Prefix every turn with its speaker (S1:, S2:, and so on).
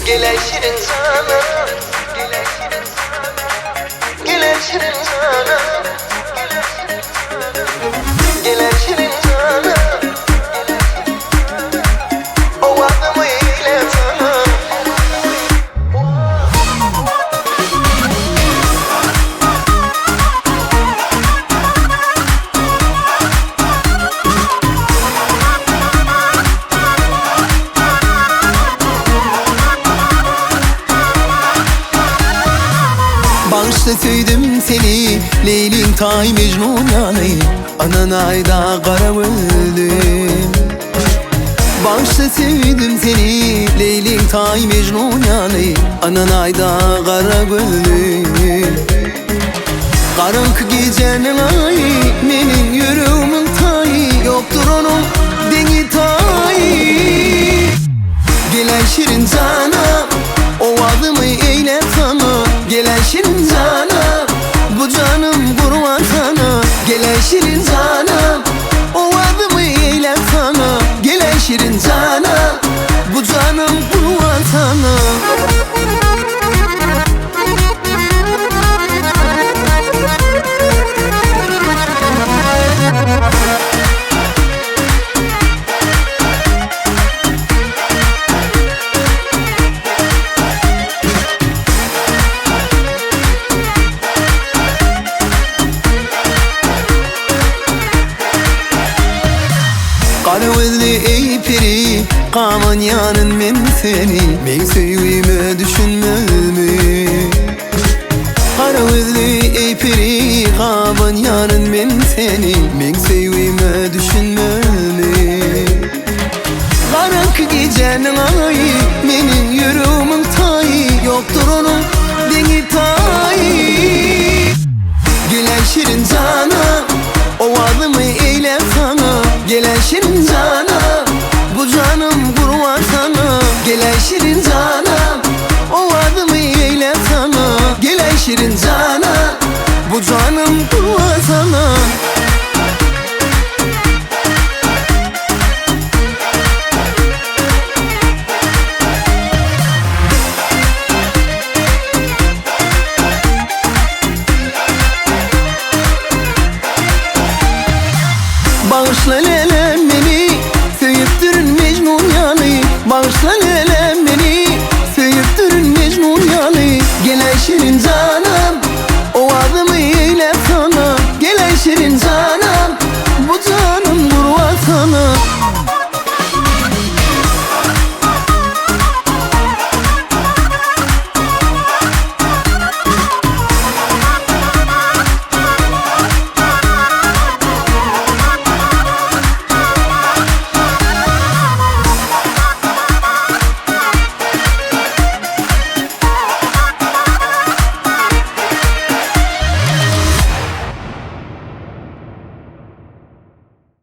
S1: Gel şirin sana. Gel şirin sana. Gel şirin sana. O adımı eyle sana.
S2: Bağışla söydüm seni Leylin tay Mecnun yalı Anan ayda kara öldüm. Bağışla sevdim seni Leylin tay Mecnun yalı Anan ayda kara öldüm. Karanlık gecenin ayı Menin yüreğimin tayı Yoktur onun deni tayı. Gelen şirin cana O adımı eyle sana. Gelen şirin cana Bu canım kurban sana. Gelen şirin cana O adımı eyle sana. Gelen şirin cana Bu canım kurban sana. Kara gözlü ey peri Kaman yanın men seni. Men söýgüme düşünmemi Kara gözlü ey peri Kaman yanın men seni. Men söýgüme düşünmemi Karanlık gecenin ayı Menin yüreğimin tayı Yoktur onun deni tayı. Gelen şirin cana O adımı eyle sana. Gelen şirin cana Bu canım kurban sana. Gelen şirin.